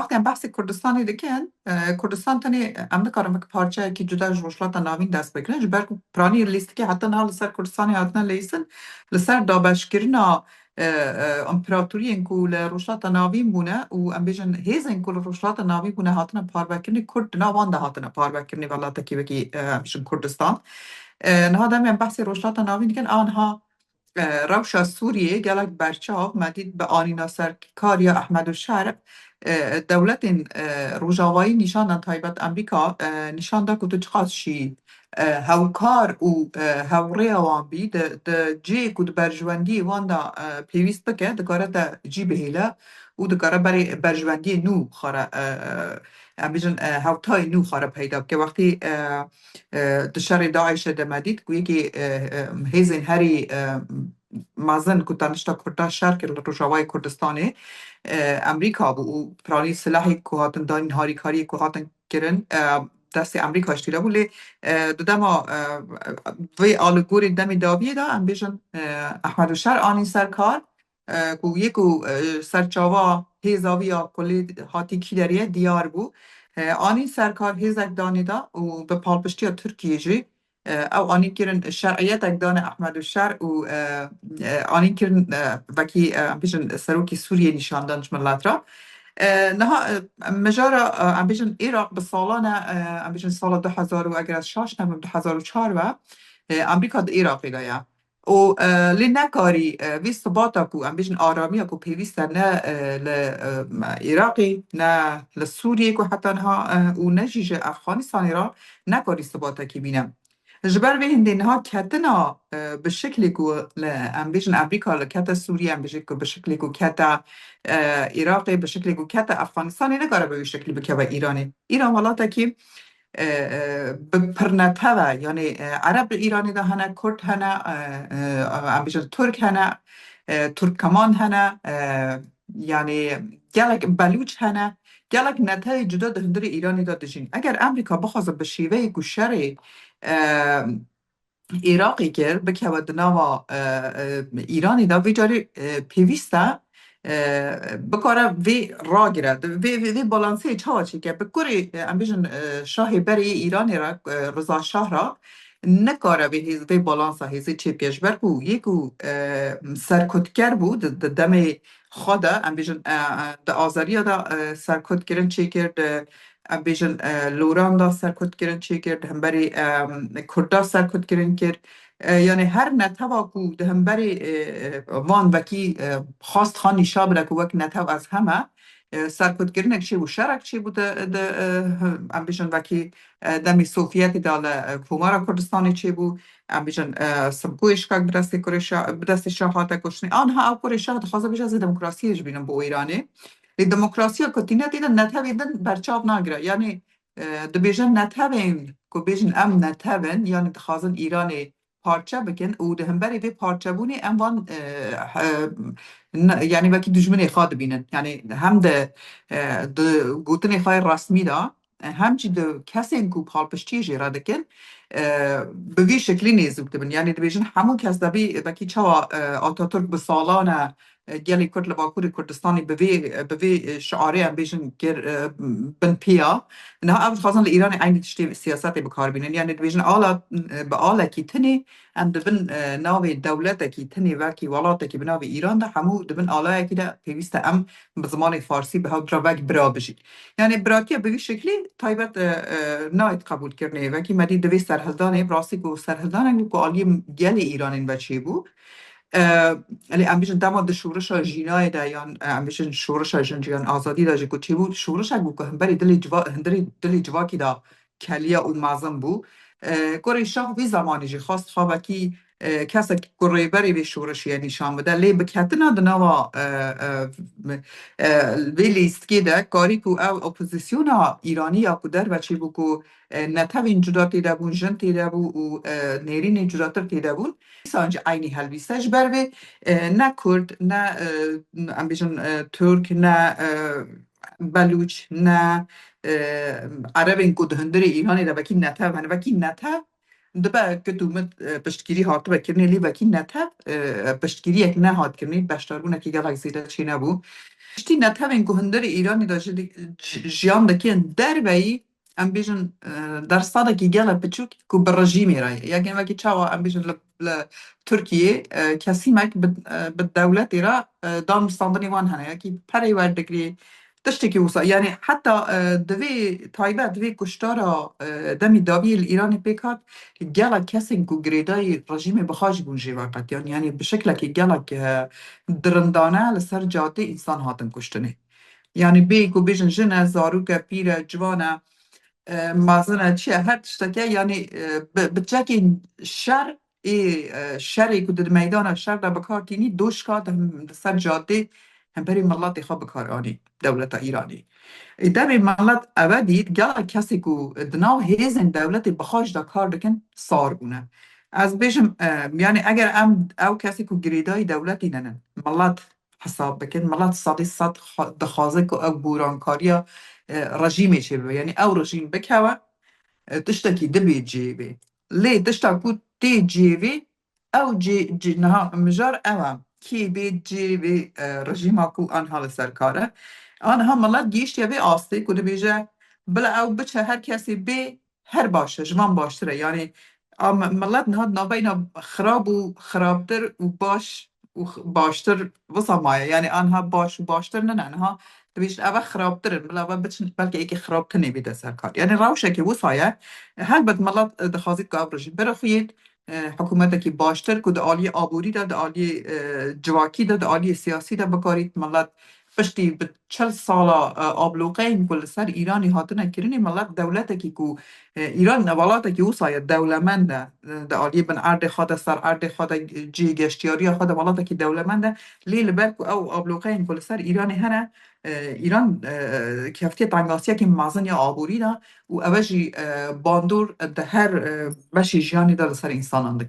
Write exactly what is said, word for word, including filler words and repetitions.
Wextê em behsê Kurdistanê dikin, e, Kurdistan tenê, em nikarin wek parçeyekî cuda ji Rojhilata Navîn dest pê kirin, ji ber ku piranî lîstikê heta niha li ser Kurdistanê hatine leyîsin, li ser dabeşkirina, e, e, împeratoriyên ku li Rojhilata Navîn bûne û em bêjin hêzên ku li Rojhilata Navîn bûne hatine parvekirinê, Kurd di nav wan de hatine parvekirinê, welatekî wekî, e, em bêjin Kurdistan. E, niha demê em behsê Rojhilata Navîn dikin, a niha e, rewşa Sûriyê gelek berçav me dît bi anîna serkariya Ehmed û Şer, e, dewletên, e, Rojavayî nîşan dan, taybet Amerîka, e, nîşan da ku tu çiqas jî, e, hewkar û, e, hewrêya wan bî, di, di cihê ku di berjwendiyê wan de, e, pêwîst bike, dikare te cî bihêle û dikare berê berjwendiyê nû xwe re, e, e, em bêjin, e, hewtayê nû xwe re peyda bike. Wextî, e, e, di şerê DAIŞê de me dît ku yekî, e, e, hêzên herî, e, mezin ku tenişta Kurda şer kir li Rojavayê Kurdistanê, e, Amerîka bû û piranî silahê ku hatin danîn, harîkariyê ku hatin kirin, e, destê Amerîka jî tîre bû. Lê, e, di dema, e, vê aligorê demê dawiyê de, em bêjin, e, Ehmed û Şer anî ser kar, e, ku yê ku, e, serçava hêza wî ya kulê hatî kî derê ye diyar bû. E, anî ser kar, hêzek danê da û bi palpiştiya Tirkiyê jî, e, ew anî kirin şer'iyetek dane Ehmed û Şer û, e, e, anî kirin, e, vekî, e, em bêjin serokê Sûriyê nîşan dan ji milet re. E, niha, e, mijara, e, em bêjin Iraq bi salan e, e, em bêjin sala du hezar û eger ez şaş nebim, du hezar û çar ve, e, Amerîka di Iraqê de ye. Û, e, lê nekarî, e, vê sibata ku em bêjin aramiya ku pêwîst e ne, e, li, e, Iraqê, ne li Sûriyê ku heta niha, e, û ne jî ji Efxanistanê re nekarî sibatekî bîne. Ji ber vê hindê niha ketina, e, bi şiklê ku li, em bêjin Amerîka li kete Sûriyê, em bêjin ku bi şiklê ku kete, e, Iraqê, bi şiklê ku kete Efxanistanê nikare bi wî şiklî bikeve Îranê. Îran welatekî e, e, bi pirnetev e. Yanî, e, Ereb li Îranê de hene, Kurd hene, e, e, em bêjin Turk hene, e, Turkmeman hene, e, yanî gelek Belûç hene, gelek netewê cuda di hundirê Îranê de dijîn. Eger Amerîka bixwaze bi şêweyê ku şerê, e, Iraqê kir, bikeve di nava, e, e, Îranê de, vê carê, e, pêwîst e, e, bikare vê ragire. Vê, vê, vê balanseyê çawa çêke? Bi kurê, e, em bêjin, e, şahê berê yê Îranê re, e, Riza Şah re nikare vê hêz, vê balansa hêzê çêbike. Ji ber ku yê ku, e, serkutker bû di, di demê xwe de, em bêjin, e, e, di azadiya de, e, serkutkirin çêkir, di em bêjin, e, loran da serkutkirin çêkir, di hemberî, e, Kurda serkutkirin kir. E, yanî her netewa ku di hemberî, e, e, van vekî, e, xwest xwe nîşa bide ku wek netew ez heme, e, serkutkirinek çêbû, şerek çêbû di, di, e, em bêjin vekî, e, demê Sovyetê de li, e, Komara Kurdistanê çêbû. Em bêjin, e, Simkoyê Şikak bi destê kurê şa-, bi destê şah hate kuştinê. Aniha ew kurê şah dixwaze bêje ez ê demokrasiyê jibînim bo Îranê. Lê demokrasiya ku tîne tê de netewê din berçav nagire. Yanî, e, dibêje netewên ku bêjin em netev in, yanî dixwazin Îranê parçe bikin û di hemberî vê parçebûnê em van, e, he, ne, yanî wekî dijminê xwe dibînin. Yanî hem de, e, di gotinê xwe yê resmî de, e, hem jî di kesên ku palpiştiyê jê re dikin, e, bi vî şeklî nêzûk dibin. Yanî dibêjin hemû kes debî wekî çawa, e, Atatürk bi salan e, e, gelê Kurd li Bakurê Kurdistanê bi vê, bi vê, e, şiarê em bêjin kir, e, bin piya. Niha ew dixwazin li Îranê eynî tiştê siyasetê bi kar bînin. Yanî dibêjin ala, e, bi alekî tinê em di bin, e, navê dewletekî tinê wekî welatekî bi navê Îran de hemû di bin alayekî de pêwîst e em bi zimanê farsî bi hev re wek bira bijîn. Yanî biratiya bi vî şeklî taybet, e, e, nayet qebûlkirinê. Wekî me dî di vê serhildanê, bi rastî ku serhildanek bû ku aliyê gelê Îranên ve çêbû. E, lê em bêjin dema di şorişa jînayê de yan, e, em bêjin şorişa jin yan azadî de jî ku çêbû, şorişek bû ku hemberî dilê civa-, hundirê dilê civakî de keliya û mezin bû. E, kurê şah vî zemanî jî xwest xwe wekî, e, kesek ku rêberê vê şorişê ye nîşan bide. Lê bi ketina di nava, e, e, e, vê lîstikê de karî ku ew opozisyona Îranî ya ku derve çêbû ku, e, netewên cuda tê de bûn, jin tê de bû û, e, nêrînên cudatir tê de bûn. Dîsan jî eynî helbîste ji ber vê, e, ne Kurd, ne, e, em bêjin, e, Tirk, ne, e, Belûç, ne, e, Erebên ku di hundirê Îranê de wekî netev hene, wekî netev dibe kut û mit, e, piştgirî hatibe kirinê, lê vekî netev, e, piştgiriyek nehat kirinê, beşdarbûnekî gelek zêde çênebû. Piştî netewên ku hundirê Îranê de ji, ji, jiyan dikin derveyî, em bêjin, e, dersadekî gele piçûk ku bi rejîmê re ye. Yekên wekî çawa em bêjin li, li Tirkiyê, e, kesîmek bi, e, bi dewletê re, e, danûstandinê wan hene. Yekî perê werdigirê, tiştekî wisa. Yani heta, e, divê taybet, divê kuştara, e, demî dawiyê li Îranê pêk hat, gelek kesên ku girêdayî rejîmê bi xwe jî bûn jê veqetiyan. Yani bi şeklekî gelek, e, dirindane li ser cadê însan hatin kuştinê. Yani bê ku bêjin jin e, zarok e, pîr e, ciwan e, e, mezin e, çi ye, her tiştek e, yani, e, bi, bi çekên şer ê, e, şerê ku di meydana şer de bi kar tînî, doşka di, di ser cadê hemberî miletê xwe bi kar anî dewleta Îranê. Ê, demê milet eve dît, gelek kesê ku di nav hêzên dewletê bi xwe jî de kar dikin, sar bûne. Ez bêjim, e, yani eger em ew kesê ku girêdayî dewletî nenin, milet hesab bikin, milet sedî sed xwe-, dixwaze ku ew borankariya, e, rejîmê çêbibe. Yani ew rejîm bikewe, e, tiştekî dibê cêvê. Lê tişta ku tê cêvê, ew cê, cê, niha mijar ew e. Kê bê cêvê, e, rejîma ku anha li ser kar e. Anha milet gihiştiye vê astê ku dibêje, bila ew biçe, her kesê bê, her baş e, ji van baştir e. Yani a mi-, milet niha di navbeyna xirab û xirabtir û baş û x-, baştir wisa maye. Yani anha baş û baştir nine, niha dibêjin eve xirabtir in, bila eve biçin, belkî êkê xirabtir nêbîte ser kar. Yani rewşekê wisa ye. Helbet milet, e, dixwazît ku ev rejîm bire xuyê, e, hikûmetekî baştir ku di aliyê aborî de, di aliyê, e, civakî de, di aliyê siyasî de bikarît milet piştî bi çil sala, e, abloqeyên ku li ser Îranê hatine kirinê, milet dewletekî ku, e, Îran welatekî wisa ye, dewlemend e, e, di aliyê bin erdê xwe de, ser erdê xwe de, cihê geştiyariya xwe de welatekî dewlemend e. Lê li ber ku ew abloqeyên ku li ser Îranê hene, e, Îran, e, keftiye tengasiyekî mezin ya aborî de û eve jî, e, bandor di her, e, beşê jiyanê de li ser însanan dike.